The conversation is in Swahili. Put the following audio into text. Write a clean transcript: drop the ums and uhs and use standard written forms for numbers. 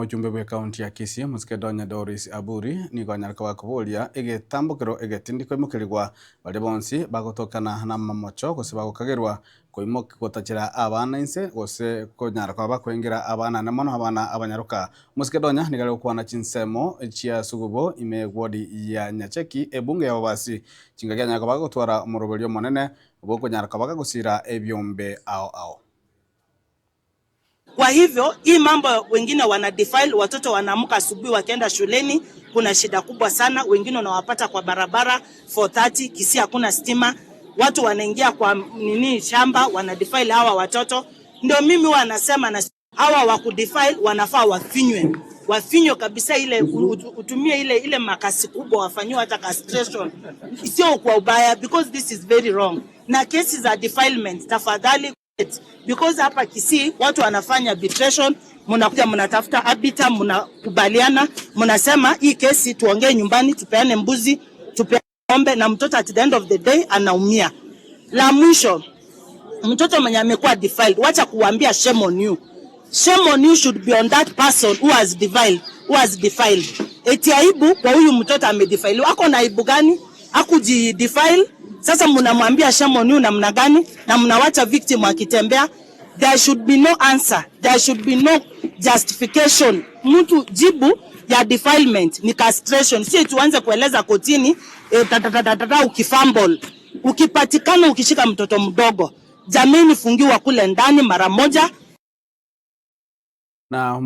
Ojumbe bwe county ya Kisii Musike Donya Doris Aburi nigo anyareka bakoboria egetambokero egetindi koimokerigwa baria bonsi bagotokana na mamocho gose bagokagerwa koimoki gotachera abana inse gose konyara koba bakoengera abana ane mono abana abanyaroka. Musike Donya nigo are gokwana chinsemo chia sugubo ime ward ya Nyacheki ebunge ya Bobasi chingaki anyara koba bagotwara omoroberi omonene bwokonyara koba gagosira ebiombe ao ao. Kwa hivyo hii mambo wengine wana defile watoto, wanaamka asubuhi wakienda shuleni, kuna shida kubwa sana. Wengine unawapata kwa barabara 4:30 Kisii hakuna stima, watu wanaingia kwa nini shamba, wana defile hawa watoto. Ndio mimi huwa nasema na hawa wa kudefile wanafaa wafinywe, wafinywe kabisa, ile utumie ile ile makasi kubwa, wafanyiwe hata castration, sio kwa ubaya, because this is very wrong. Na kesi za defilement tafadhali, because hapa Kisii watu wanafanya arbitration, mnakuja mnatafuta arbiter, mnakubaliana, mnasema hii kesi tuongee nyumbani, tupeane mbuzi, tupeane ng'ombe, na mtoto at the end of the day anaumia. La mwisho, mtoto mwenye amekuwa defiled, wacha kuambia shame on you. Shame on you should be on that person who has defiled, who has defiled. Eti aibu kwa huyu mtoto amedefile. Ako na aibu gani? Hakujidefile. Sasa mnamwambia shame on you namna gani? Na mnawacha victim akitembea. There should be no answer. There should be no justification. Mtu jibu ya defilement ni castration. Sio tuanze kueleza kotini ta, ukifumble. Ukipatikana ukishika mtoto mdogo, jameni, fungiwa kule ndani mara moja. Na